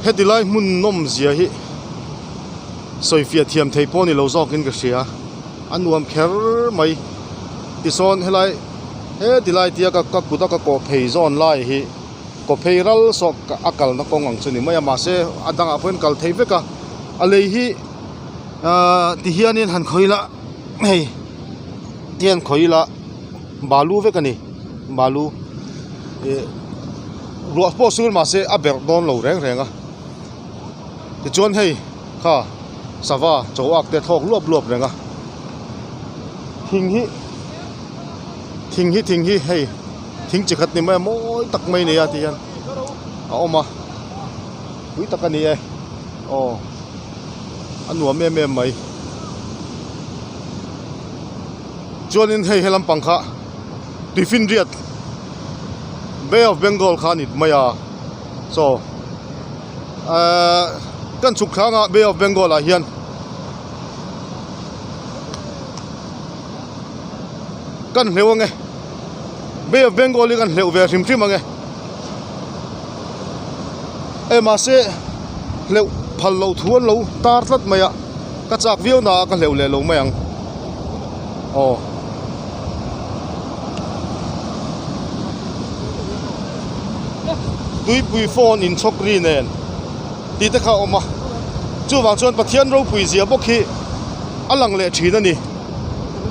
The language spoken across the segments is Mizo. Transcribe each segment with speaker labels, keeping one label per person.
Speaker 1: Heti lai hmun nawm zia hi sawifiah thiam thei pawh a ni lo zawkin ka hria a nuam kher mai tisawn helai heti lai tia ka ka kut a ka kawh phei zawn lai hi kaw phei ral sawk a kalna kawng ang chu ni mai a mahse a dangah pawhin kal thei vek a a lei hi ahh ti hianin han khawih ila hei ti hian khawih ila balu vek a ni balu ih ruah pawh sur mahse a berh dawn lo reng reng a tichuan hei kha sava chaw ak te thlawk luap luap reng a thing hi thing hi thing hi hei thing chi khat ni mai a mawi tak mai a nei a ti hian a awm a pui tak a ni e aw a nuam em em mai chuanin hei he lampang kha tuifinriat Bay of Bengal kha a ni mai a saw ahh kan chhuk thlanga Bay of Bengal ah hian kan hleuh ange Bay of Bengal hi kan hleuh ve hrim hrim ange e mahse hleuh phal loh thu an lo tar tlat mai a ka chak viau na ah ka hleuh leh lo mai ang aw. Tuipui phone in chhawk ri nen tih te kha a awm a chuvang chuan Pathian ropui zia bawk hi a lang leh thin a ni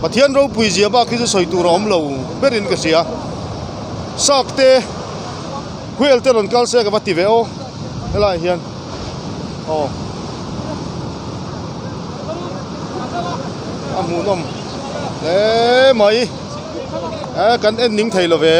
Speaker 1: Pathian ropui zia bak hi chu sawi tur a awm lo berin ka hria sak te whale te rawn kal se ka va ti ve aw helaiah hian aw a hmuhnawm hle mai eh kan en ning thei lo ve.